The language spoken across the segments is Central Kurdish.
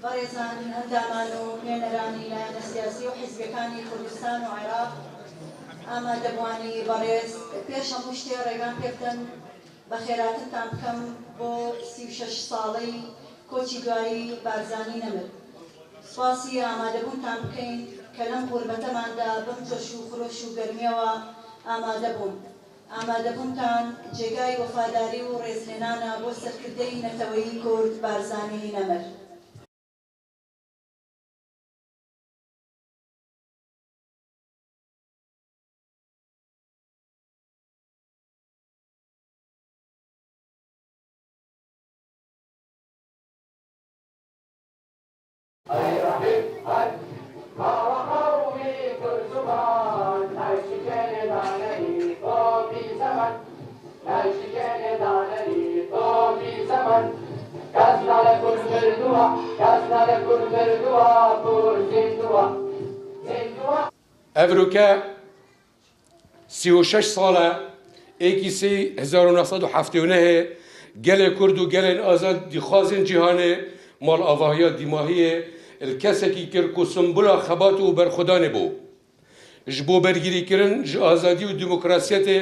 بەڕێزان ئەندامان و نوێنەرانی لایەنە سیاسی و حیزبیەکانی کوردستان و عێراق، ئامادەبووانی بەڕێز، پێش هەموو شتێ ڕێگام پێ بدەن بەخێراتنتان بکەم بۆ 36 ساڵەی کۆچی دوایی بارزانی نەمر. سوپاسی ئامادەبوونتان بکەین کە لەم غوربەتەماندا بەم جۆش و خرۆش و گەرمیەوە ئامادەبوون. ئامادەبوونتان جێگای وەفاداری و ڕێزلێنانە بۆ سەرکردەی نەتەوەیی کورد بارزانی نەمر. ئەڤروکە 36 ساڵە ئێکی سێی 1979 گەلێ کورد و گەلێن ئازاد دیخوازên cîhanê ماڵ ئاڤاهیا دیماهiyê li kesekî kir ku simbula xebat û berxwedanê bû. Ji bo bergirîkirin ji azadî û demokrasiyetê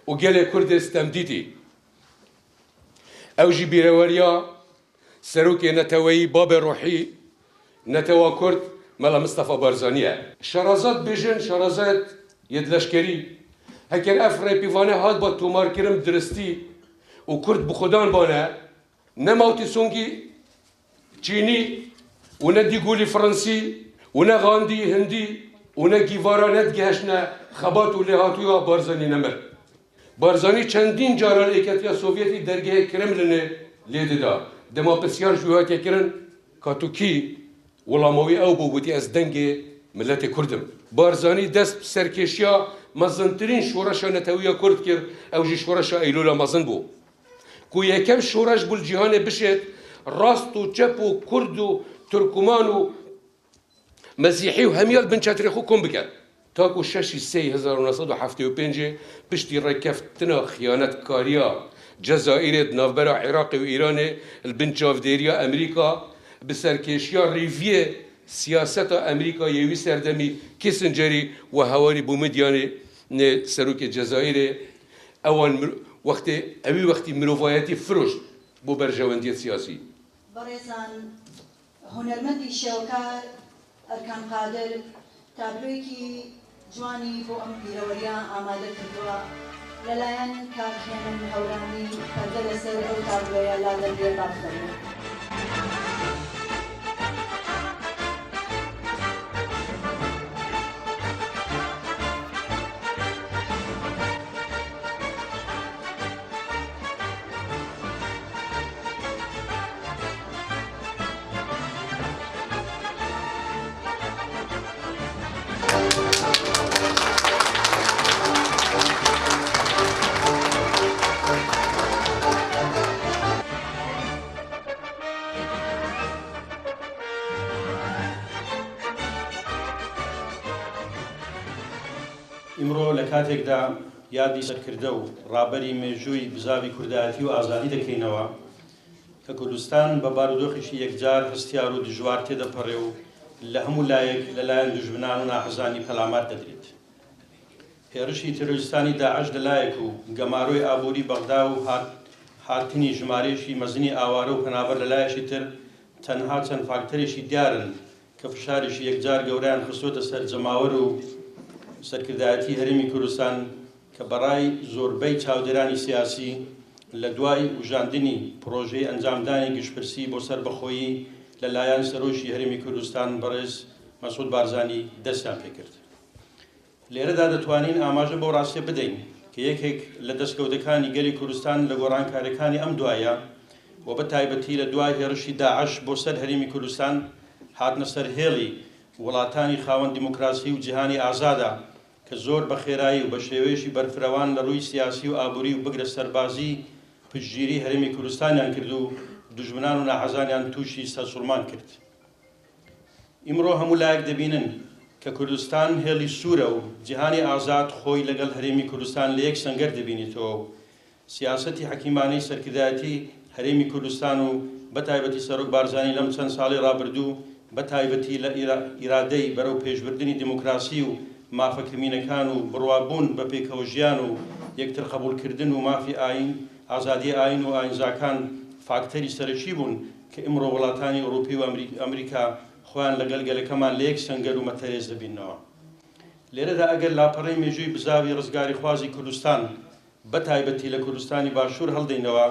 û gelê Kurdê stemdîtî. Ew jî bîreweriya serokê neteweyî Babê Ruhî netewa Kurd Mela Mistefa Barzanî ye. Şerazat bêjin şerazat yê leşkerî. Heker ev rêpîvane hat ba tomarkirin bi diristî û Kurd bi xwedan bane ne Mao Tse-tungî Çînî û ne De Gaulleî Fransî û ne Gandî Hindî û ne Guevara nedigeheşne xebat û lêhatûya Barzanî nemir. Barzanî çendîn caran Yeketiya Sovyetî dergehê Kremlinê lê dida. Dema pirsyar ji wî hatiye kirin ka tu kî? Welama wî ew bû gotî ez dengê miletê Kurd im. Barzanî dest bi serkêşiya mezintirîn şoreşa netewiya Kurd kir, ew jî şoreşa Eylûla mezin bû. Ku yekem şoreş bû li cîhanê bişêt rast û çep û Kurd û Tirkuman û Mesîhî û hemiya li bin çetirê xwe kom bike. Ta ku şeşî sêy 1975 piştî rêkeftina xiyanetkariya Cezayîrê di navbera Iraqê û Îranê li bin çavdêriya Amerîka bi serkêşiya rêviyê siyaseta Amerîka yê wî serdemî Kissingerî û Hewarî Bûmidyanê nê serokê Cezayîrê ewan wextê ewî wextî mirovayetî firoşt bo berjewendiyê siyasî. بەڕێزان هونەرمەندی شێوەکار ئەرکان قادر تابلۆیەکی جوانی بۆ ئەم بیرەوەریە ئامادە کردووە، لەلایەن کاک هێمن هەورامی پەردە لەسەر ئەو تابلۆیە لادەدرێ با بفەرموو. ئیمڕۆ لە کاتێکدا یادی سەرکردە و ڕابەری مێژووی بزاڤی کوردایەتی و ئازادی دەکەینەوە کە کوردستان بە بارودۆخێکی یەکجار هەستیار و دژوار تێدەپەڕێ و لە هەموو لایەک لەلایەن دوژمنان و ناحەزانی پەلامار دەدرێت. هێڕشی تێرۆریستانی داعش لە لایەک و گەمارۆی ئابووری بەغدا و هاتنی ژمارەیەکی مەزنی ئاوارە و پەنابەر لە لایەکی تر تەنها چەند فاکتەرێکی دیارن کە فشارێکی یەکجار گەورەیان خستۆتە سەر جەماوەر و سەرکردایەتی هەرێمی کوردستان کە بەڕای زۆربەی چاودێرانی سیاسی لە دوای وژاندنی پڕۆژەی ئەنجامدانی گشتپرسی بۆ سەربەخۆیی لە لایەن سەرۆکی هەرێمی کوردستان بەڕێز مەسعود بارزانی دەستیان پێکرد. لێرەدا دەتوانین ئاماژە بەو ڕاستیە بدەین کە یەکێک لە دەستکەوتەکانی گەلی کوردستان لە گۆڕانکاریەکانی ئەم دوایە و بە تایبەتی لە دوای هێڕشی داعش بۆ سەر هەرێمی کوردستان هاتنە سەر هێڵی وڵاتانی خاوەن دیموکراسی و جیهانی ئازادە کە زۆر بە خێرایی و بە شێوەیەکی بەرفرەوان لە ڕووی سیاسی و ئابووری و بگرە سەربازی پشتگیری هەرێمی کوردستانیان کرد و دوژمنان و ناحەزانیان تووشی سەرسوڕمان کرد. ئیمڕۆ هەموو لایەک دەبینن کە کوردستان هێڵی سوورە و جیهانی ئازاد خۆی لەگەڵ هەرێمی کوردستان لە یەک سەنگەر دەبینێتەوە و سیاسەتی حەکیمانەی سەرکردایەتی هەرێمی کوردستان و بە تایبەتی سەرۆک بارزانی لەم چەند ساڵەی ڕابردوو بە تایبەتی لە ئیرادەی بەرەو پێشبردنی دیموکراسی و مافە کەمینەکان و بڕوابوون بە پێکەوەژیان و یەکتر قەبوڵکردن و مافی ئایین ئازادی ئایین و ئایینزاکان فاکتەری سەرەکی بوون کە ئیمڕۆ وڵاتانی ئوڕوپی و ئەمریکا خۆیان لەگەل گەلەکەمان لە یەک سەنگەر و مەتەرێز دەبیننەوە. لێرەدا ئەگەر لاپەڕەی مێژووی بزاڤی ڕزگاریخوازی کوردستان بە تایبەتی لە کوردستانی باشوور هەڵدەینەوە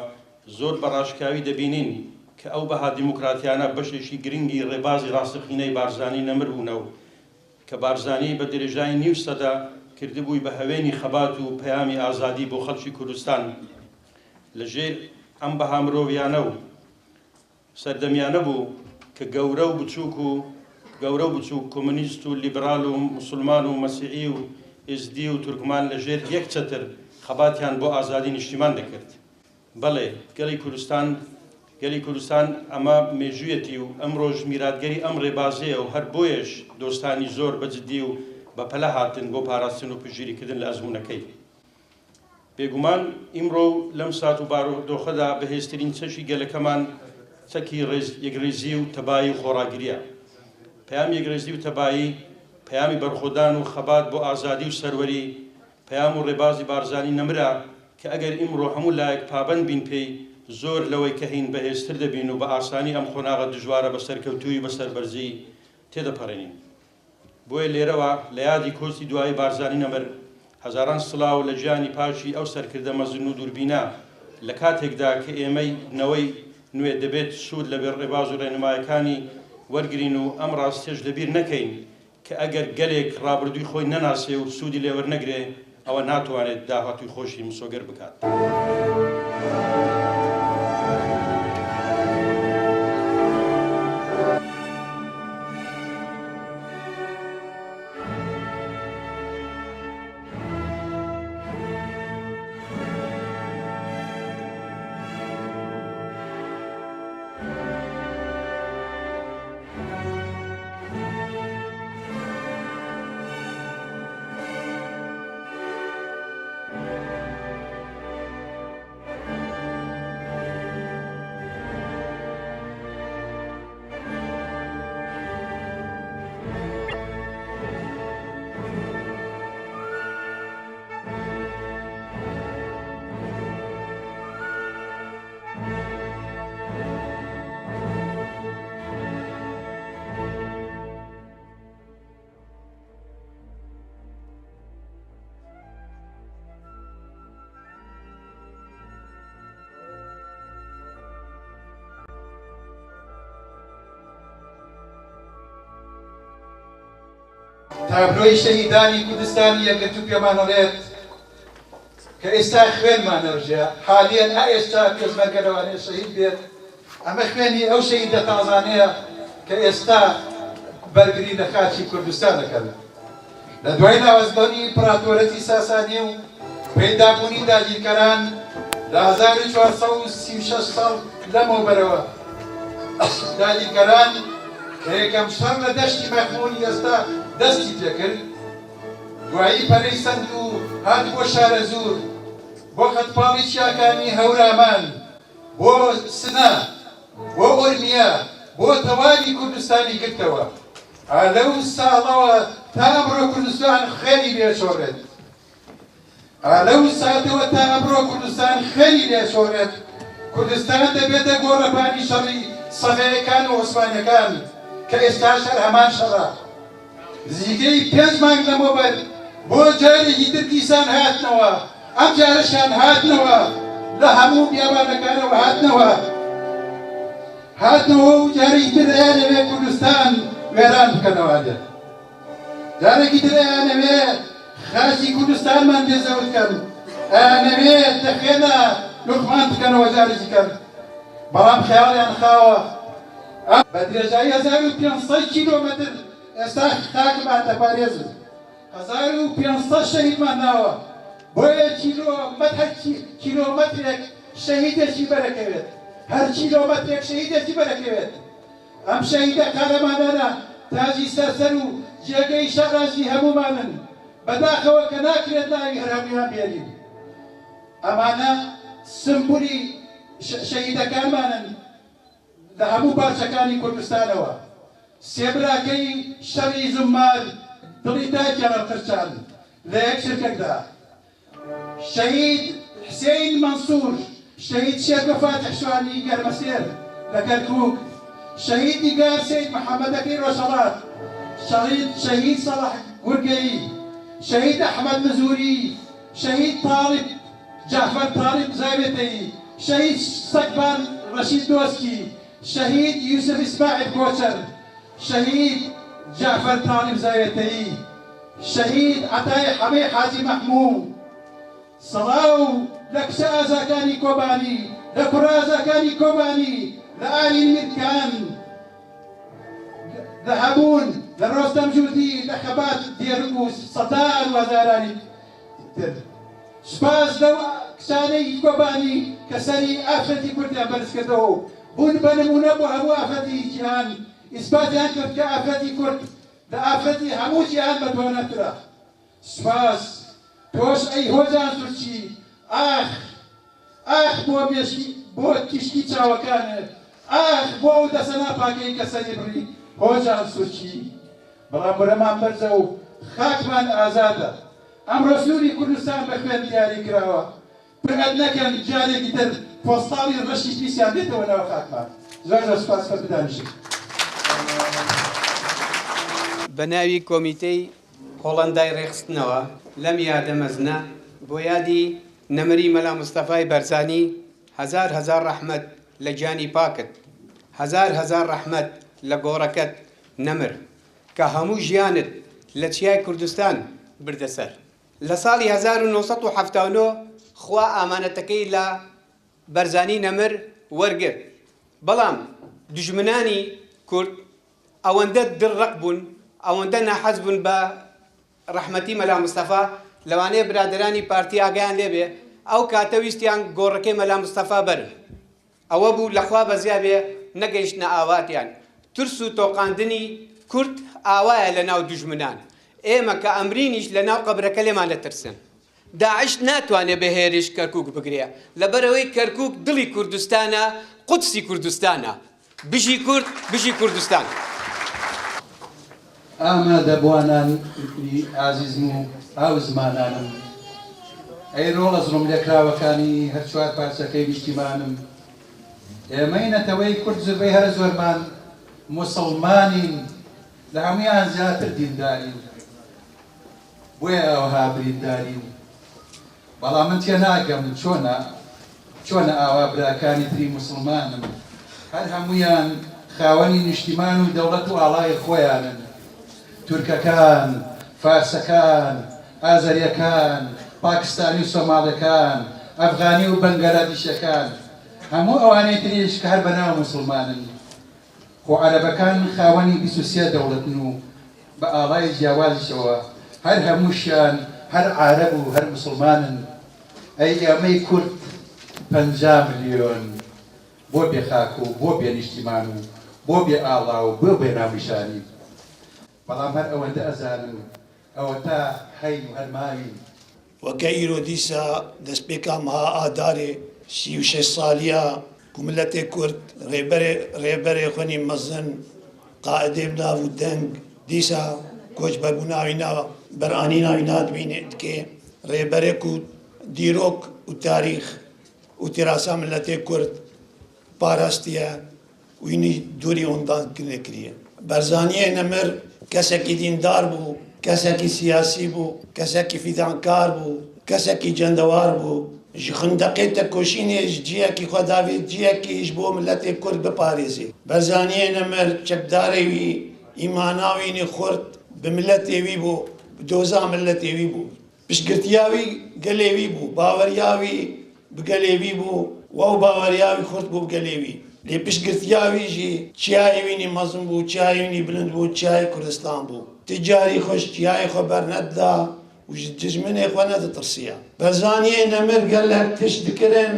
زۆر بە ڕاشکاوی دەبینین کە ئەو بەها دیموکراتیانە بەشێکی گرنگی ڕێبازی ڕاستەقینەی بارزانی نەمر بوونە و کە بارزانی بە درێژای نیو سەدە کردبووی بە هەوێنی خەبات و پەیامی ئازادی بۆ خەڵکی کوردستان لە ژێر ئەم بەها مرۆڤیانە و سەردەمیانە بوو کە گەورە و بچووک و گەورە و بچووک کۆمۆنیست و لیبرال و موسڵمان و مەسیحی و ئێزدی و تورکمان لە ژێر یەک چەتر خەباتیان بۆ ئازادی نیشتیمان دەکرد. بەڵێ گەلی کوردستان گەلی کوردستان ئەمە مێژوویەتی و ئەمڕۆش میراتگەری ئەم ڕێبازەیە و هەر بۆیەش دۆستانی زۆر بە جدی و بە پەلە هاتن بۆ پاراستن و پشتگیریکردن لە ئەزموونەکەی. بێگومان ئیمڕۆ و لەم سات و بارودۆخەدا بەهێزترین چەکی گەلەکەمان چەکی یەکڕیزی و تەبایی و خۆڕاگرییە. پەیامی یەکڕیزی و تەبایی، پەیامی بەرخۆدان و خەبات بۆ ئازادی و سەروەری، پەیام و ڕێبازی بارزانی نەمرە کە ئەگەر ئیمڕۆ هەموو لایەک پابەند بین پێی، زۆر لەوەی کە هەین بەهێزتر دەبین و بە ئاسانی ئەم قۆناغە دژوارە بە سەرکەوتوویی و بە سەربەرزی تێدەپەڕێنین. بۆیە لێرەوە لە یادی کۆچی دوایی بارزانی نەمر، هەزاران سڵاو لە گیانی پاکی ئەو سەرکردە مەزن و دووربینە، لە کاتێکدا کە ئێمەی نەوەی نوێ دەبێت سوود لە ڕێباز و ڕێنمایەکانی وەرگرین و ئەم ڕاستیەش لەبیر نەکەین کە ئەگەر گەلێک ڕابردووی خۆی نەناسێ و سوودی لێوەرنەگرێ ئەوە ناتوانێت داهاتووی خۆشی مسۆگەر بکات. تابلۆی شەهیدانی کوردستانی یەکگرتوو پێمان ئەڵێت کە ئێستا خوێنمان ئەڕژێ، حالیەن ئا ئێستا پێشمەرگە لەوانەیە شەهید بێت، ئەمە خوێنی ئەو شەهیدە تازانەیە کە ئێستا بەرگری لە خاکی کوردستان دەکەن. لە دوای لاوازبوونی ئیمپراتۆرەتی ساسانی و پەیدابوونی داگیرکەران لە 1436 ساڵ لەمەوبەرەوە، داگیرکەران کە یەکەم شەڕ لە دەشتی مەخمووری ئێستا دەستی پێکرد، دوایی پەرەی سەند و هات بۆ شارەزوور، بۆ قەدپاڵی چیاکانی هەورامان، بۆ سنە، بۆ ئورمیە، بۆ تەواوی کوردستانی گرتەوە. ئا لەو ساڵەوە تا ئەمڕۆ کوردستان خوێنی لێ چۆڕێت. ئا لەو ساتەوە تا ئەمڕۆ کوردستان خوێنی لێ چۆڕێت. کوردستان دەبێتە گۆڕەپانی شەڕی سەفەیەکان و عوسمانیەکان کە ئێستاش هەر هەمان شەڕە. نزیکەی پێنج مانگ لەمەوبەر بۆ جارێکی تر دیسان هاتنەوە، ئەم جارەشیان هاتنەوە لە هەموو بیابانەکانەوە هاتنەوە، هاتنەوە و جارێکی تر ئەیانەوێ کوردستان وێران بکەنەوە لێ جارێکی تر ئەیانەوێ خاکی کوردستانمان لێ زەوت کەن، ئەیانەوێ لە خوێنا لوقمان بکەنەوە جارێکی کەن، بەڵام خەیاڵیان خاوە. بە درێژایی 1500 کیلۆمەتر ئێستا خاکمان دەپارێزن، 1500 شەهیدمان ناوە، بۆیە کیلۆمەتر هەر کیلۆمەترێک شەهیدێکی بەرەکەوێت، هەر کیلۆمەترێک شەهیدێکی بەرەکەوێت. ئەم شەهیدە قارەمانانە تاجی سەر سەر و جێگەی شانازی هەموومانن، بەداخەوە کە ناکرێت ناوی هەر هەموویان بێنین. ئەمانە سمبولی شەهیدەکانمانن. لە هەموو پارچەکانی کوردستانەوە. سێ براکەی شەڕی زوممار دڵی دایکیان هەڵقرچان لە یەک چرکەکدا. شەهید حسین مەنسوور، شەهید شێرکۆ فاتیح شوانی گەرمەسێر لە کەرکووک، شەهید نیگار سەید محەمەدەکەی ڕۆژهەڵات، شەهید شەهید سەڵاح گورگەیی، شەهید ئەحمەد مزووری، شەهید تاڵیب جەعفەر تاڵیب زاوێتەیی، شەهید سەگبان ڕەشید دۆسکی، شەهید یوسف ئیسماعیل کۆچەر، شەهید جەعفەر تاڵیب زاوێتەیی، شەهید عەتای حەمەی حاجی مەحموو، سڵاو لە کچە ئازاکانی کۆبانی، لە کوڕە ئازاکانی کۆبانی، لە ئارین میرکان، لە هەبوون، لە ڕۆستەم جودی، لە خەبات دێرک و سەدان و هەزارانی تر. سوپاس لەو کچانەی کۆبانی کە سەری ئافرەتی کوردیان بەرزکردەوە و بوون بە نموونە بۆ هەموو ئافرەتی جیهان، ئیسپاتیان کرد کە ئافرەتی کورد لە ئافرەتی هەموو جیهان بەتواناترە. سوپاس تۆش ئەی هۆزان سورچی ئاخ ئاخ بۆ مێشکی بۆ تیشکی چاوەکانت ئاخ بۆ ئەو دەسە ناپاکەی کە سەری بڕی هۆزان سورچی بەڵام ورەمان بەرزە و خاکمان ئازادە ئەمڕۆ سنوری کوردستان بە خوێن دیاری کراوە جورئەت نەکەن جارێکی تر پۆستاڵی ڕەشی پیسیان بێتەوە ناو خاکمان. زۆر زۆر سوپاس کە بدانیشن. بە ناوی کۆمیتەی هۆڵەندای ڕێکخستنەوە لەم یادە مەزنە بۆ یادی نەمری مەلا مستەفای بەرزانی هەزار هەزار ڕەحمەت لە گیانی پاکت هەزار هەزار ڕەحمەت لە گۆڕەکەت نەمر کە هەموو ژیانت لە چیای کوردستان بردە سەر. لە ساڵی 1979 خوا ئامانەتەکەی لە بەرزانی نەمر وەرگرت، بەڵام دوژمنانی کورد ئەوەندە دڵ ڕەق بوون، ئەوەندە ناحەز بوون بە ڕەحمەتی مەلا مستەفا، لەوانەیە برادەرانی پارتی ئاگایان لێ بێ، ئەو کاتە ویستیان گۆڕەکەی مەلا مستەفا بەرن. ئەوە بوو لە خوا بەزیا بێ نەگەیشتنە ئاواتیان. ترس و تۆقاندنی کورد ئاوایە لە ناو دوژمنان. ئێمە کە ئەمرینیش لە ناو قەبرەکە لێمان دەترسن. داعش ناتوانێ بە هێرش کەرکوک بگرێ لەبەرئەوەی کەرکوک دڵی کوردستانە قودسی کوردستانە. بژی کورد بژی کوردستان. ئامادەبوانانی ئازیزم و هاوزمانانم، ئەی ڕۆڵە زوڵملێکراوەکانی هەر چوار پارچەکەی نیشتیمانم، ئێمەی نەتەوەی کورد زوربەی هەرە زۆرمان موسڵمانین، لە هەموویان زیاتر دیندارین، بۆیە ئاوها بریندارین. بەڵام من تێناگەم چۆنە چۆنە ئاوا براکانی تری موسڵمانم هەر هەموویان خاوەنی نیشتیمان و دەوڵەت و ئاڵای خۆیانن تورکەکان فارسەکان ئازەریەکان پاکستانی و سۆماڵەکان ئەفغانی و بەنگلادیشەکان هەموو ئەوانەی تریش کە هەر بەناو موسڵمانن خۆ عەرەبەکان خاوەنی 23 دەوڵەتن و بە ئاڵای جیاوازیشەوە هەر هەمووشیان هەر عارەب و هەر موسڵمانن، ئەی ئێمەی کورد 50 ملیۆن بۆ بێ خاک و بۆ بێ نیشتیمان و بۆ بێ ئاڵا و بۆ بێ ناونیشانین؟ بەڵام هەر ئەوەندە ئەزانم ئەوەتا هەین و هەر ماوین. وەکە ئیرۆ دیسا دەستپێکا مها ئادارێ 36 سالیە ku miletê Kurd rêberê rêberê xwe mezin قائدê bi nav û deng dîsa koçberbûna wî na beranîna wî nadibîne dike rêberê ku dîrok û tarîx û têrasa miletê Kurd parastiye wî dûrî ondan nekiriye. Berzaniyê nemir kesekî dîndar bû, kesekî siyasî bû, kesekî fîdankar bû, kesekî cendewar bû. Ji xindeqê tekoşînê ji ciyekî xwe davê ciyekî ji bo miletê Kurd biparêzê. Berzaniyê nemir çekdarê wî, îmana wî xurt bi miletê wî bû, bi doza miletê wî bû. Piştgirtiya wî gelê wî bû, baweriya wî bi gelê wî bû û ew baweriya wî xurt bû bi gelê wî. Lê piştgirtiya wî jî çiyayê wî mezin bû, çiyayê wî bilind bû, çiyayê Kurdistan bû. Ti carî xwe ji çiyayê xwe bernedida û ji dijminê xwe neditirsiya. Berzaniyê nemir gelek tişt dikirin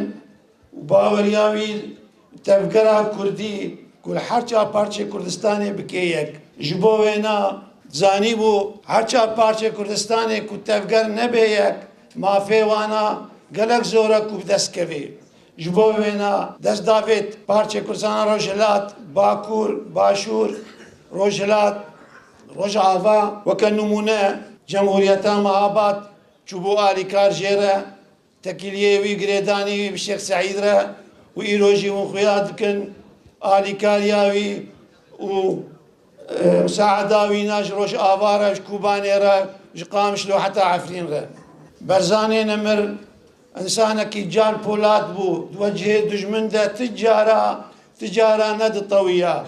û baweriya wî tevgera Kurdî ku li her çar parçê Kurdistanê bike yek. Ji bo wêna zanîbû her çar parçê Kurdistanê ku tevger nebe yek, mafê wana gelek zor e ku bi dest keve. Ji bo wêna dest davêt parçê Kurdistana Rojhilat, Bakur, Başûr, Rojhilat, Rojava weke nimûne Cemhûriyeta Mahabad çûbû alîkar jê re, tekîliyê wî girêdanî wî bi Şêx Seîd re û îro jî hûn xuya dikin alîkariya wî û musaeda wî na ji Rojava re, ji Kobanê re, ji Qamişlo heta Efrîn re. Berzanê Nemir Însanekî can polat bû, di wecihê dijmin de ti cara ti cara neditewiya.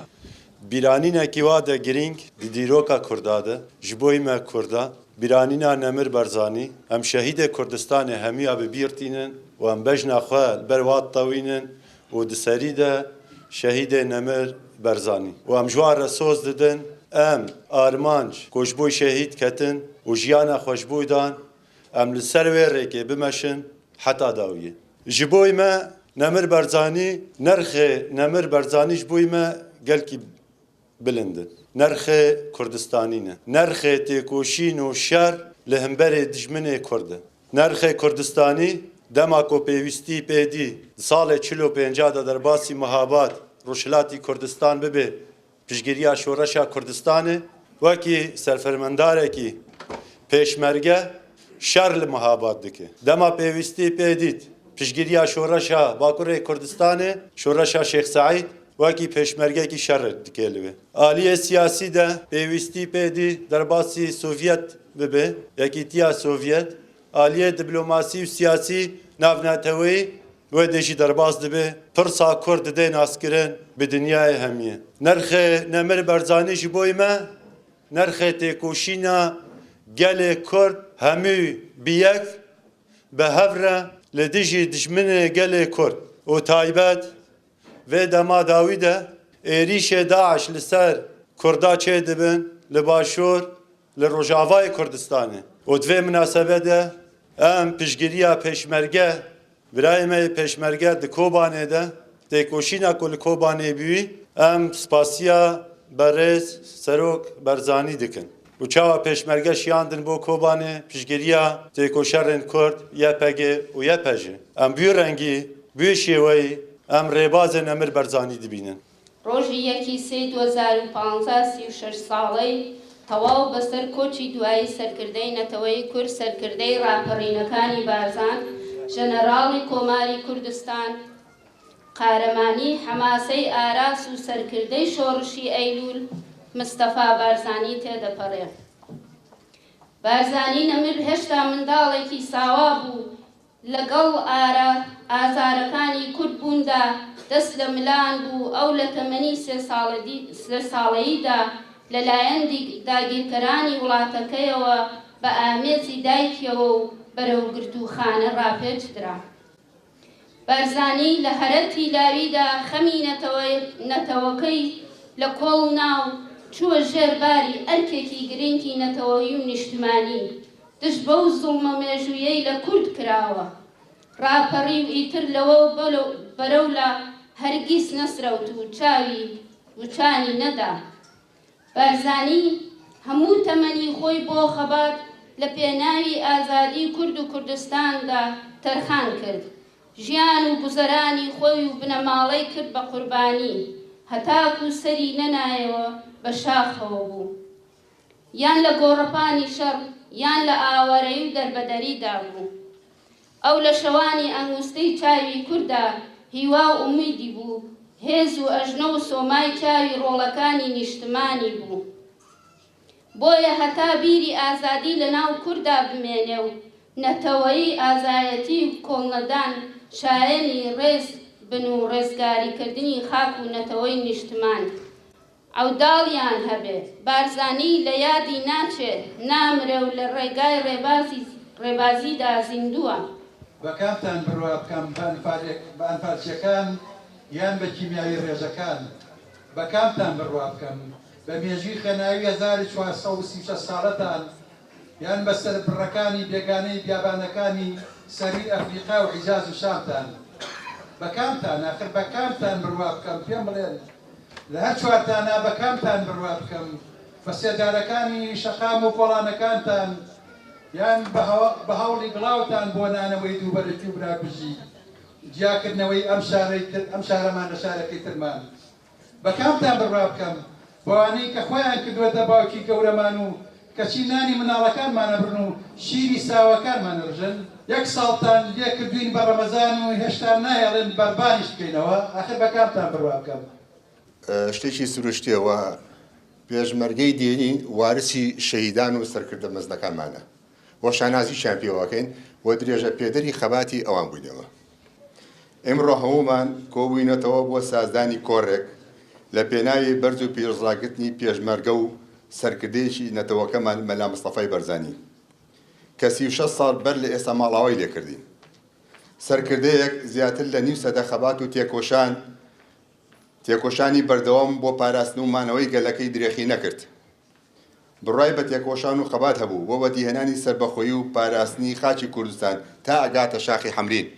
Bîranînekî wa de girîng di dîroka Kurda de, ji bo me Kurda, bîranîna Nemir Barzanî, em şehîdê Kurdistanê hemûya bi bîr tînin û em bejna xwe li ber wa ditewînin û di serî de şehîdê Nemir Berzanî û em ji wan re soz didin, em armanc ku ji bo şehîd ketin û jiyana xwe ji bo dan, Em li ser wê rêkê bimeşin heta dawiyê. Ji bo me Nemir Berzanî nerxê Nemir Berzanî ji bo me gelkî bilind in. Nerxê Kurdistanî ne. Nerxê têkoşîn û şer li hemberê dijminê Kurd e. Nerxê Kurdistanî dema ku pêwîstî pê dî di salê 45 de derbasî Mihabad, Rojhilatî Kurdistan bibe Piştgiriya Şoreşa Kurdistanê wekî serfermandarekî Pêşmerge şer li Mihabad dike. Dema pêwîstî pê dît piştgiriya Şoreşa Bakurê Kurdistanê, Şoreşa Şêx Seîd wekî pêşmergekî şer dike li wê. Aliyê siyasî de pêwîstî pê dî derbasî Sovyet bibe, Yekîtiya Sovyet, Aliyê diplomasî û siyasî navneteweyî wê dê jî derbas dibe, pirsa Kurd didê naskirin bi dinyayê hemiyê. Nerxê Nemir Berzanî ji bo me nerxê têkoşîna gelê Kurd hemû bi yek bi hev re li dijî dijminê gelê Kurd û taybet vê dema dawî de êrîşê DAIŞ li ser Kurda çêdibin li Başûr li Rojavayê Kurdistanê û di vê minasebe de em piştgiriya Pêşmerge, birayê me yê Pêşmerge di Kobanê de, têkoşîna ku li Kobanê bûyî, em spasiya berêz Serok Berzanî dikin û çawa Pêşmerge şiyandin bo Kobanê piştgiriya têkoşerên Kurd, YPG û YPJ. Em bi wî rengî, bi wî şêweyî em rêbazên Emir Berzanî dibînin. ڕۆژی یەکی سێی 2015 36 ساڵەی تەواو بەسەر کۆچی دوایی سەرکردەی نەتەوەی کورد سەرکردەی ڕاپەڕینەکانی بارزان ژەنەراڵی کۆماری کوردستان قارەمانی حەماسەی ئاراس و سەرکردەی شۆڕشی ئەیلوول مستەفا بارزانی تێدەپەڕێ. بارزانی نەمر هێشتا منداڵێکی ساوا بوو لەگەڵ ئارە ئازارەکانی کورد بووندا دەست لە ملان بوو، ئەو لە تەمەنی سێ ساڵەییدا لەلایەن داگیرکەرانی وڵاتەکەیەوە بە ئامێزی دایکیەوە و بەرەو گرتووخانە ڕاپێچ درا. بارزانی لە هەرەتی لاویدا خەمی نەتەوەکەی لە کۆڵ نا و چووە ژێر باری ئەرکێکی گرنگی نەتەوەیی و نیشتمانی، دژ بەو زوڵمە مێژوویەی لە کورد کراوە ڕاپەڕی و ئیتر لەوە بەرەولا هەرگیز نەسرەوت و چاوی وچانی نەدا. بارزانی هەموو تەمەنی خۆی بۆ خەبات لە پێناوی ئازادی کورد و کوردستاندا تەرخان کرد. ژیان و گوزەرانی خۆی و بنەماڵەی کرد بە قوربانی هەتاکو سەری نەنایەوە بە شاخەوە بوو. یان لە گۆڕەپانی شەڕ یان لە ئاوارەیی و دەربەدەریدا بوو. ئەو لە شەوانی ئەنگوستەی چاوی کورددا هیوا و ئومیدی بوو، هێز و ئەژنۆ و سۆمای چاوی ڕۆڵەکانی نیشتمانی بوو. بۆیە هەتا بیری ئازادی لە ناو کورددا بمێنێ و نەتەوەیی ئازایەتی و کۆڵنەدان شایەنی ڕێز بن و ڕێزگاریکردنی خاک و نەتەوەی نیشتمان عەوداڵیان هەبێ. بارزانی لە یادی ناچێ، نامرێ و لە ڕێگای ڕێبازی ڕێبازیدا زیندووە. بە کامتان بڕوا بکەم بە ئەنفالچیەکان یان بە کیمیاوی ڕێژەکان؟ بە کامتان بڕوا بکەم بە مێژووی خوێناوی 1436 ساڵەتان یان بە سەربڕەکانی بێگانەی بیابانەکانی سەروی ئەفریقا و حیجاز و شامتان؟ بە کامتان ئاخر بە کامتان بڕوا بکەم پێم بڵێن لە هەر چوارتانا بە کامتان بڕوا بکەم؟ بە سێدارەکانی شەقام و کۆڵانەکانتان یان بە هەوڵی گڵاوتان بۆ نانەوەی دووبەرەکی و براکوژی؟ جیاکردنەوەی ئەم شارەی تر ئەم شارەمان لە شارەکەی ترمان؟ بە کامتان بڕوا بکەم؟ بەوانەی کە خۆیان کردووەتە باوکی گەورەمان و کەچی نانی منداڵەکانمان ئەبرن و شیری ساواکانمان ئەڕژن؟ یەک ساڵتان لێ کردووین بە ڕەمەزان و هێشتا نایەڵێن بەربانیش بکەینەوە، ئاخر بە کامتان بڕوا بکەم؟ شتێکی سروشتیە و پێشمەرگەی دێرین وارسی شەهیدان و سەرکردە مەزنەکانمانە و شانازیشیان پێوە ئەکەین و درێژە پێدەری خەباتی ئەوان بووینەوە. ئیمڕۆ هەموومان کۆبووینەتەوە بۆ سازدانی کۆڕێک لە پێناوی بەرز و پیرۆزڕاگرتنی پێشمەرگە و سەرکردەیەکی نەتەوەکەمان مەلا مستەفای بەرزانی کە 36 ساڵ بەر لە ئێستا ماڵاوای لێکردین. سەرکردەیەک زیاتر لە نیو سەدە خەبات و تێکۆشان تێکۆشانی بەردەوام بۆ پاراستن و مانەوەی گەلەکەی درێخی نەکرد. بڕوای بە تێکۆشان و خەبات هەبوو بۆ بەدیهێنانی سەربەخۆیی و پاراستنی خاکی کوردستان تا ئەگاتە شاخی حەمرین.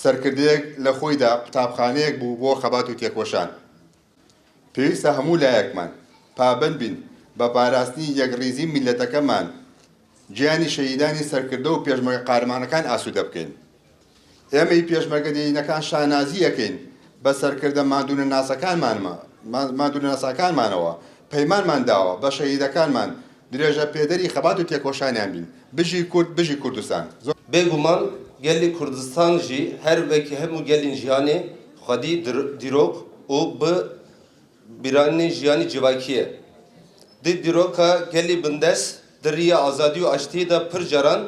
سەرکردەیەک لە خۆیدا قوتابخانەیەک بوو بۆ خەبات و تێکۆشان. پێویستە هەموو لایەکمان پابەند بین بە پاراستنی یەکڕیزی میللەتەکەمان، گیانی شەهیدانی سەرکردە و پێشمەرگە قارەمانەکان ئاسوودە بکەین. ئێمەی پێشمەرگە دێرینەکان شانازی ئەکەین بە سەرکردە ماندوونەناسەکانمانەوە، پەیمانمان داوە بە شەهیدەکانمان درێژە پێدەری خەبات و تێکۆشانیان بین. بژی کورد، بژی کوردستان. بێگومان gelê Kurdistan jî her wekî hemû gelên cîhanê xwedî dîrok û bi bîranînên jiyanî civakî ye. Di dîroka gelê bindest di riya azadî û aştiyê de pir caran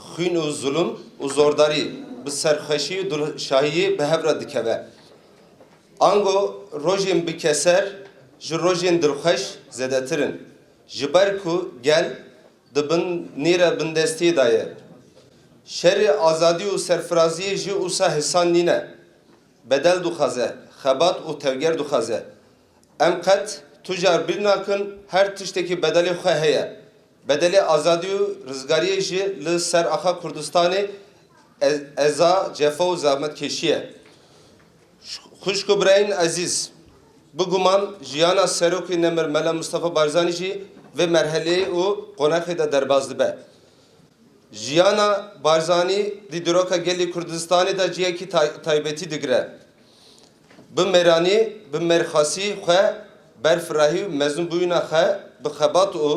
xwîn û zulm û zordarî bi serxweşî û dilşahiyê bi hev re dikeve. Ango rojên bi keser ji rojên dilxweş zêdetir in. Ji ber ku gel di bin nîre bindestiyê de ye. Şerê azadî û serfiraziyê jî wisa hêsan nîne. Bedel dixwaze, xebat û tevger dixwaze. Em qet tu car bîr nakin her tiştekî bedelê xwe heye. Bedelê azadî û rizgariyê jî li ser axa Kurdistanê eza, cefa û zehmetkêşî ye. Xwişk û birayên ezîz, bi guman jiyana Serokê Nemir Mela Mistefa Barzanî jî vê merheleyê û qonaxê de derbas dibe. Jiyana Barzanî di dîroka gelê Kurdistanê de cihekî taybetî digire. Bi mêranî, bi mêrxasî xwe berfirehî û mezinbûyîna xwe bi xebat û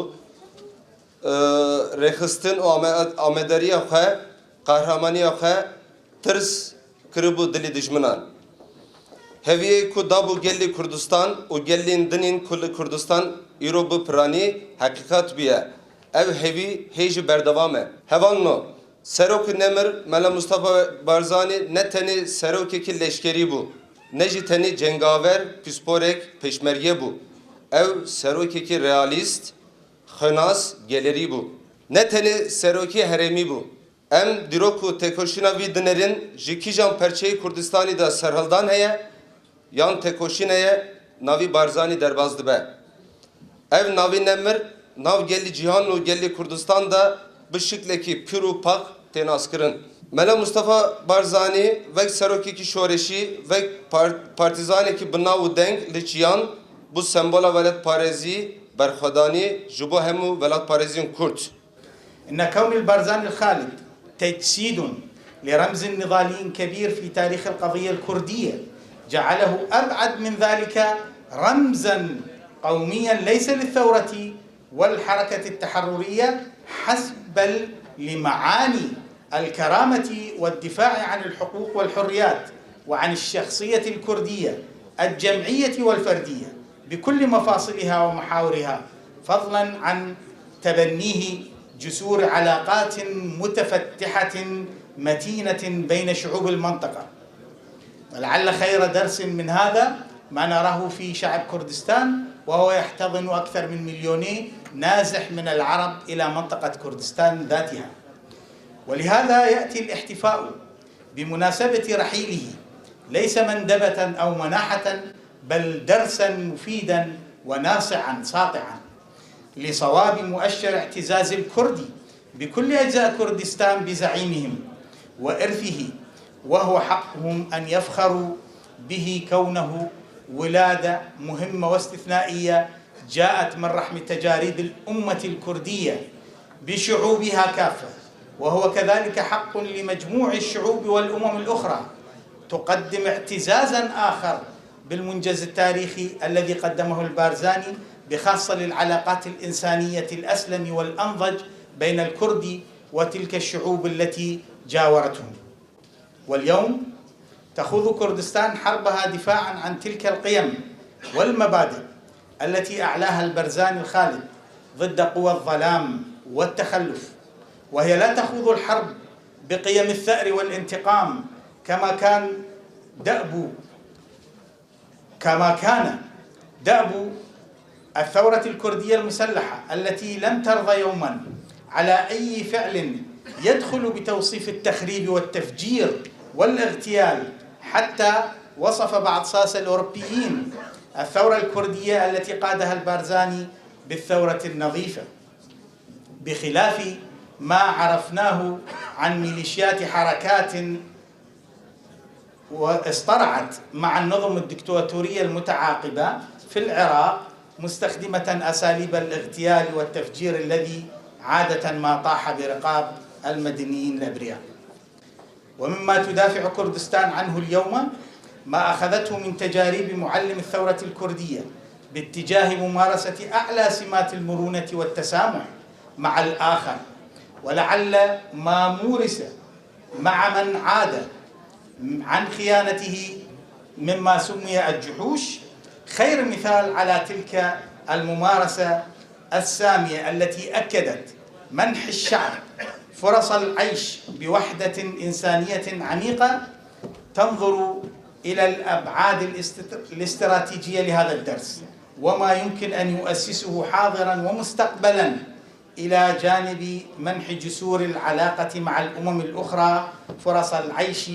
rêxistin û amederiya xwe, qehremaniya xwe tirs kiribû dilê dijminan. Heviyê ku dabû gelê Kurdistan û gelên din ên ku li Kurdistan îro bi piranî heqîqet bûye. Ev hevî hê jî berdewam e. Hevalno, Serokê Nemir Mela Mustafa Barzanî ne tenê serokekî leşkerî bû, ne jî tenê cengaver, pisporek, pêşmerge bû. Ew serokekî realîst, xwenas, gelerî bû. Ne tenê serokê herêmî bû. Em dîrok û têkoşîna vî dinerin ji kîjan perçeyê Kurdistanî de serhildan heye yan têkoşîn heye navî Barzanî derbas dibe. Ev navî nemir nav gelî cîhan û gelê Kurdistan de bi şiklekî pir û pak tê naskirin. Mela Mustafa Barzanî wek serokekî şoreşî, wek partîzanekî bi nav û deng li çiyan bû sembola welatparêzî, berxwedanî ji bo hemû welatparêzên Kurd. إن كون البارزاني الخالد تجسيد لرمز نضالي كبير في تاريخ القضية الكردية جعله أبعد من ذلك رمزا قوميا ليس للثورة والحركة التحررية حسب بل لمعاني الكرامة والدفاع عن الحقوق والحريات وعن الشخصية الكردية الجمعية والفردية بكل مفاصلها ومحاورها فضلا عن تبنيه جسور علاقات متفتحة متينة بين شعوب المنطقة ولعل خير درس من هذا ما نراه في شعب كردستان وهو يحتضن أكثر من مليوني نازح من العرب إلى منطقة كردستان ذاتها ولهذا يأتي الاحتفاء بمناسبة رحيله ليس مندبة أو مناحة بل درسا مفيدا وناصعا ساطعا لصواب مؤشر اعتزاز الكرد بكل أجزاء كردستان بزعيمهم وإرثه وهو حقهم أن يفخروا به كونه ولادة مهمة واستثنائية جاءت من رحم تجارب الأمة الكردية بشعوبها كافة. وهو كذلك حق لمجموع الشعوب والأمم الأخرى، تقدم اعتزازا آخر بالمنجز التاريخي الذي قدمه البارزاني، بخاصة للعلاقات الإنسانية الأسلم والأنضج بين الكرد وتلك الشعوب التي جاورتهم. واليوم تخوض كردستان حربها دفاعا عن تلك القيم والمبادئ التي أعلاها البرزاني الخالد ضد قوى الظلام والتخلف، وهي لا تخوض الحرب بقيم الثأر والانتقام كما كان دأب الثورة الكردية المسلحة التي لم ترضى يوما على أي فعل يدخل بتوصيف التخريب والتفجير والاغتيال، حتى وصف بعض ساسة الأوروبيين الثورة الكردية التي قادها البارزاني بالثورة النظيفة، بخلاف ما عرفناه عن ميليشيات حركات واصطرعت مع النظم الدكتاتورية المتعاقبة في العراق، مستخدمة أساليب الاغتيال والتفجير الذي عادة ما طاح برقاب المدنيين الأبرياء. ومما تدافع كردستان عنه اليوم ما أخذته من تجارب معلم الثورة الكردية باتجاه ممارسة أعلى سمات المرونة والتسامح مع الآخر، ولعل ما مورس مع من عاد عن خيانته مما سمي الجحوش خير مثال على تلك الممارسة السامية التي أكدت منح الشعب فرص العيش بوحدة إنسانية عميقة تنظر إلى الأبعاد الاستراتيجية لهذا الدرس وما يمكن أن يؤسسه حاضرا ومستقبلا، إلى جانب منح جسور العلاقة مع الأمم الأخرى فرص العيش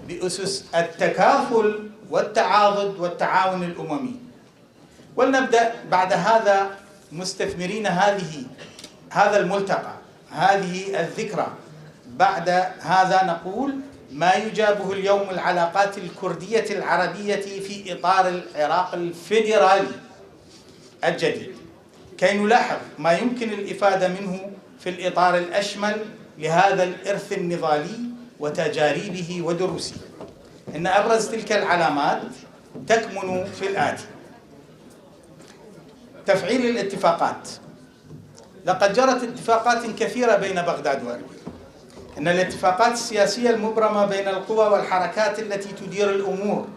بأسس التكافل والتعاضد والتعاون الأممي. ولنبدأ بعد هذا مستثمرين هذا الملتقى، هذه الذكرى. بعد هذا نقول ما يجابه اليوم العلاقات الكردية العربية في إطار العراق الفيدرالي الجديد، كي نلاحظ ما يمكن الإفادة منه في الإطار الأشمل لهذا الإرث النضالي وتجاربه ودروسه. إن أبرز تلك العلامات تكمن في الآتي: تفعيل الاتفاقات. لقد جرت اتفاقات كثيرة بين بغداد وأربيل. إن الاتفاقات السياسية المبرمة بين القوى والحركات التي تدير الأمور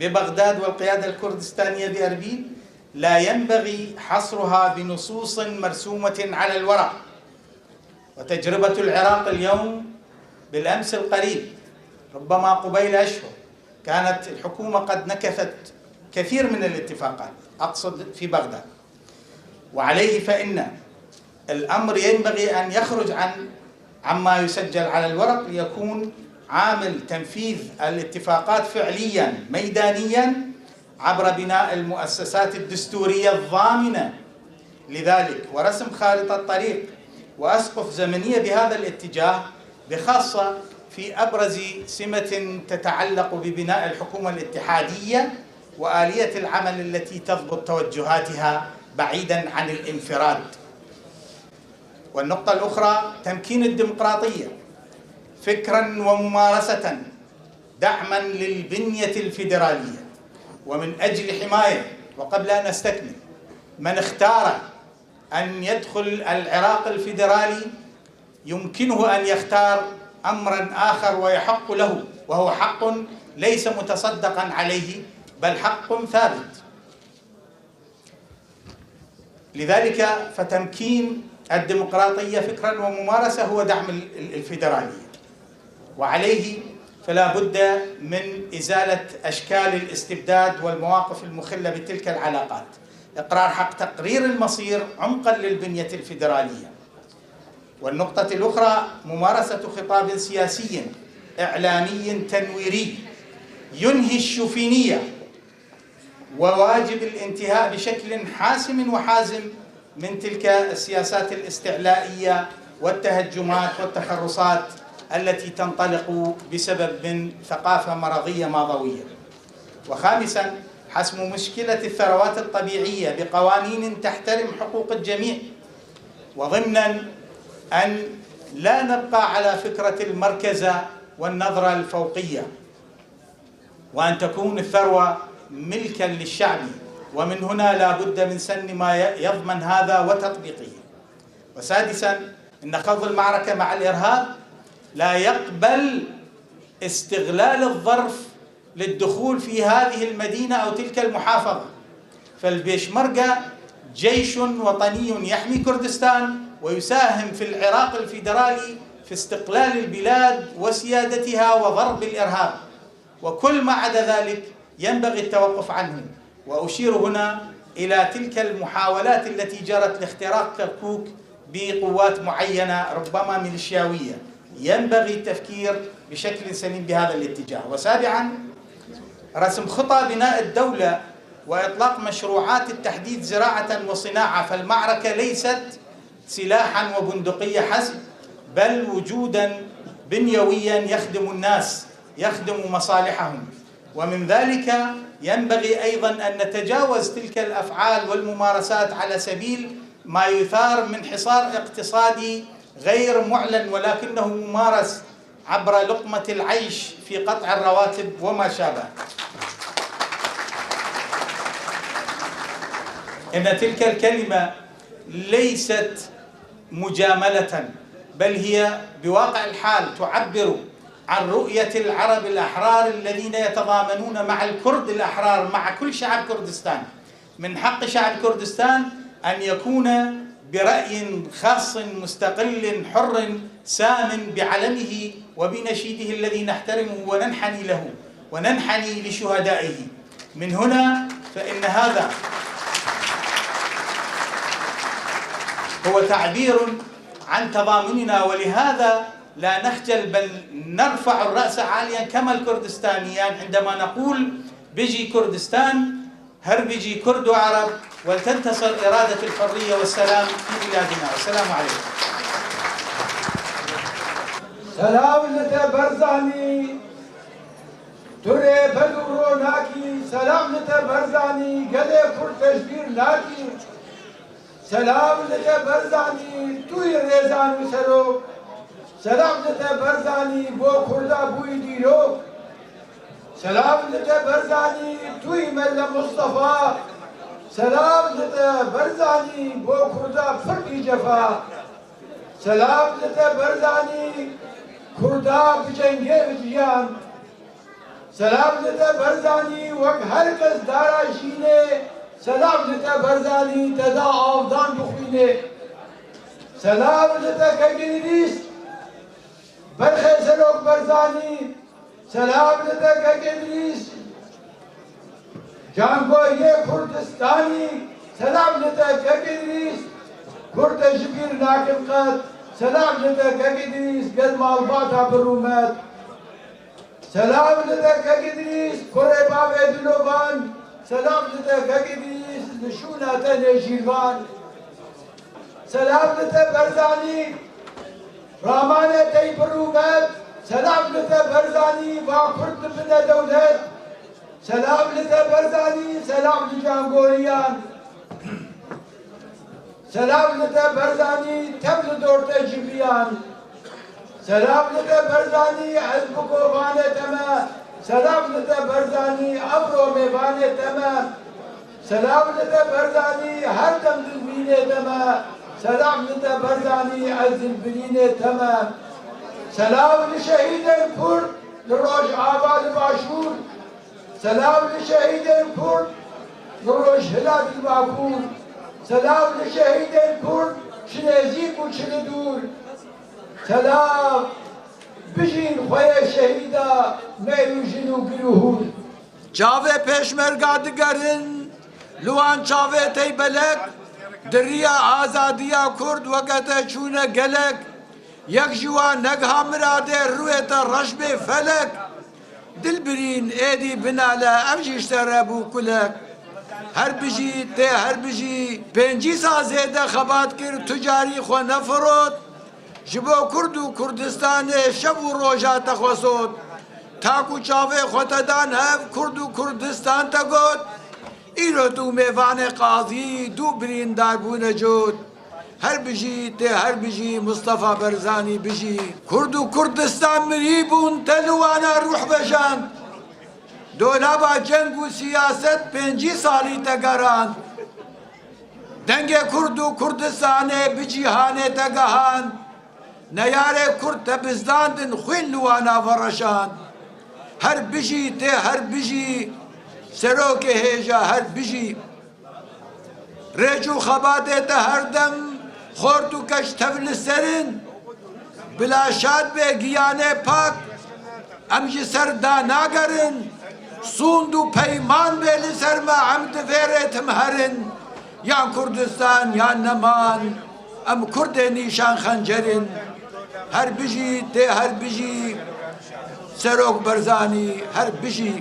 ببغداد والقيادة الكردستانية بأربيل لا ينبغي حصرها بنصوص مرسومة على الورق. وتجربة العراق اليوم بالأمس القريب، ربما قبيل أشهر، كانت الحكومة قد نكثت كثير من الاتفاقات، أقصد في بغداد. وعليه فإن الأمر ينبغي أن يخرج عما يسجل على الورق ليكون عامل تنفيذ الاتفاقات فعليا ميدانيا عبر بناء المؤسسات الدستورية الضامنة لذلك، ورسم خارطة طريق وأسقف زمنية بهذا الاتجاه، بخاصة في أبرز سمة تتعلق ببناء الحكومة الاتحادية وآلية العمل التي تضبط توجهاتها بعيدا عن الانفراد. والنقطة الأخرى تمكين الديمقراطية فكرا وممارسة دعما للبنية الفيدرالية، ومن أجل حماية. وقبل أن أستكمل، من اختار أن يدخل العراق الفيدرالي يمكنه أن يختار أمرا آخر ويحق له، وهو حق ليس متصدقا عليه بل حق ثابت. لذلك فتمكين الديمقراطية فكرا وممارسة هو دعم الفيدرالية، وعليه فلا بد من إزالة أشكال الاستبداد والمواقف المخلة بتلك العلاقات، إقرار حق تقرير المصير عمقا للبنية الفيدرالية. والنقطة الأخرى ممارسة خطاب سياسي إعلامي تنويري ينهي الشوفينية، وواجب الانتهاء بشكل حاسم وحازم من تلك السياسات الاستعلائية والتهجمات والتخرصات التي تنطلق بسبب من ثقافة مرضية ماضوية. وخامسا حسم مشكلة الثروات الطبيعية بقوانين تحترم حقوق الجميع، وضمنا أن لا نبقى على فكرة المركزة والنظرة الفوقية، وأن تكون الثروة ملكا للشعب، ومن هنا لا بد من سن ما يضمن هذا وتطبيقه. وسادسا، إن خوض المعركة مع الإرهاب لا يقبل استغلال الظرف للدخول في هذه المدينة أو تلك المحافظة، فالبيشمركة جيش وطني يحمي كردستان ويساهم في العراق الفيدرالي في استقلال البلاد وسيادتها وضرب الإرهاب، وكل ما عدا ذلك ينبغي التوقف عنه. وأشير هنا إلى تلك المحاولات التي جرت لاختراق كركوك بقوات معينة ربما ميليشياوية، ينبغي التفكير بشكل سليم بهذا الاتجاه. وسابعا، رسم خطى بناء الدولة وإطلاق مشروعات التحديث زراعة وصناعة، فالمعركة ليست سلاحا وبندقية حسب، بل وجودا بنيويا يخدم الناس، يخدم مصالحهم. ومن ذلك ينبغي أيضا أن نتجاوز تلك الأفعال والممارسات على سبيل ما يثار من حصار اقتصادي غير معلن ولكنه ممارس عبر لقمة العيش في قطع الرواتب وما شابه. إن تلك الكلمة ليست مجاملة، بل هي بواقع الحال تعبر عن رؤية العرب الأحرار الذين يتضامنون مع الكرد الأحرار، مع كل شعب كردستان. من حق شعب كردستان أن يكون برأي خاص مستقل حر سام بعلمه وبنشيده الذي نحترمه وننحني له وننحني لشهدائه. من هنا فإن هذا هو تعبير عن تضامننا، ولهذا لا نخجل بل نرفع الرأس عاليا كما الكردستانيان عندما نقول بيجي كردستان، هر بيجي كرد وعرب، ولتنتصر إرادة الحرية والسلام في بلادنا. والسلام عليكم. سلام لته برزاني تري بدورو ناكي، سلام لته برزاني قلي كرد تشبير ناكي، سلام لته برزاني توي ريزان وسروك، سلام لته برزاني بو كردا بوي ديروك، سلام لته برزاني توي ملا مصطفى، سلام لته برزاني بو كردا فرقي جفا، سلام لته برزاني كردا بجنگه بجیان، سلام لته برزاني وك هر کس دارا شینه، سلام لته برزاني تدا آفدان بخوینه، سلام لته کگنیست برخی سلوک برزانی، سلام لته کگنیست جانگوی کردستانی، سلام لته کگنیست کرد جبیر ناکم قد، سلام لته کگنیست قد مالباتا برومت، سلام لته کگنیست کره باب دلوبان، سلام لته کگنیست نشونة نجیوان، سلام لته برزانی رامانه تی برومت، سلام لته برزانی با کرد بنه دولت، سلام لته برزانی سلام لجانگوریان، سلام لته برزانی تبل دورته جبیان، سلام لته برزانی از بکوبانه تمه، سلام لته برزانی ابرو میوانه تمه، سلام لته برزانی هر دم دلبینه تمه، سلام لته برزانی از دلبینه تمه، سلام لشهید کرد لروج آباد باشور، سلام لشهید کرد لروج هلال باکور، سلام لشهید کرد چنزیک و چه دور، سلام بجین خوی شهیدا میروژن و گروهور. چاوه پیشمرگا دگرن لوان چاوه تی بلک، دریا آزادیا کرد وقت چونه گلک، یک جوان نگها مراده رویت رشب فلک، دلبرین ایدی بناله امجیش تربو کلک، هر بجی ته هر بجی پنجی سازه خبات کرد تجاری خو نفرود، جبو کرد و کردستان شب و روژا تخوسود، تاکو چاوه خوددان هف کرد و کردستان تگود، ایرو دو میوان قاضی دو برین دار بونه جود، هەر بژی تێ هەر بژی مستەفا بەرزانی بژی. کورد و کوردستان مری بوون تە لوانا روح ڤەژاند دۆلابا جەنگ و سیاسەت پێنجی ساڵی تە گەراند دەنگێ کورد و کوردستانێ بجیهانێ تە گەهاند نەیارێ کورد تە بزداندن خوین لوانا ڤەڕەژاند هەر بژی تێ هەر بژی سەرۆکێ هێژا هەر بژی. ڕێج و خەباتێ تە هەردەم خۆرت و کەچ تەڤ ل سەرن بلا شاد بێ گیانێ پاک ئەم ژ سەر داناگەرن سوند و پەیمان بێ ل سەر مە ئەم دڤێ ڕێ تم هەرن یان کوردستان یان نەمان ئەم کوردێ نیشان خەنجەرن هەر بژی تێ هەر بژی سەرۆک بەرزانی هەر بژی.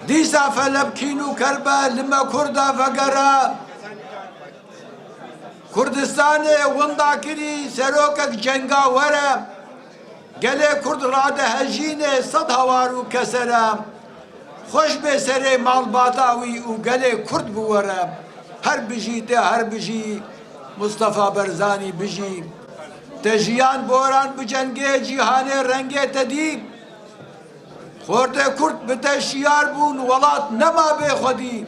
دیسا فەلەک کین و کەربە لمە کوردا ڤەگەرا کوردستانێ وندا کری سەرۆکەک جەنگاوەرە گەلێ کورد ڕادەهەژینێ سەد هەوار و کەسەرە خوەش بێ سەرێ ماڵباتاوی و گەلێ کورد بوەرە هەر بژی تێ هەر بژی مستەفا بەرزانی بژی تە ژیان بۆران بجەنگێ جیهانێ ڕەنگێ تە دی خۆرتێ کورد بتە شیار بوون وەڵات نەما بێ خودی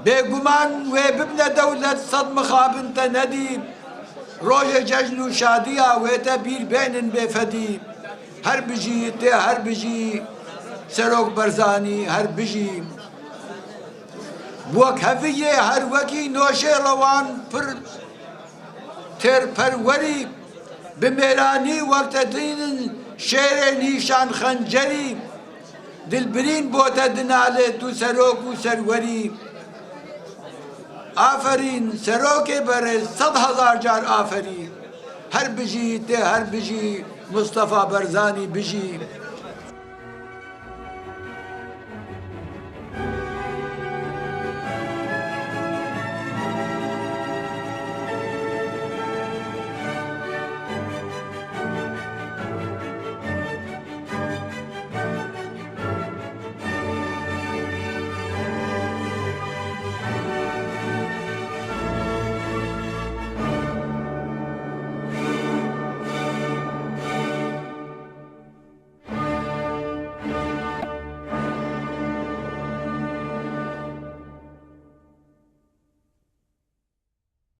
بێگومان وێ ببنە دەولەت سەد مخابن تە نەدی ڕۆژێ جەژن و شادیە وێتە بیر بێنن بێ فەدی هەر بژی تێ هەر بژی سەرۆک بەرزانی هەر بژی وەک هەڤیێ هەر وەکی نۆشێ ڕەوان پر تێرپەروەری بمێرانی وەرتەدینن شێرێ نیشان خەنجەری دلبرین بۆتە دنالێ تو سەرۆک و سەروەری ئافەرین سەرۆکێ بەرێز 100,000 جار ئافەری هەر بژی تێ هەر بژی مستەفا بەرزانی بژی.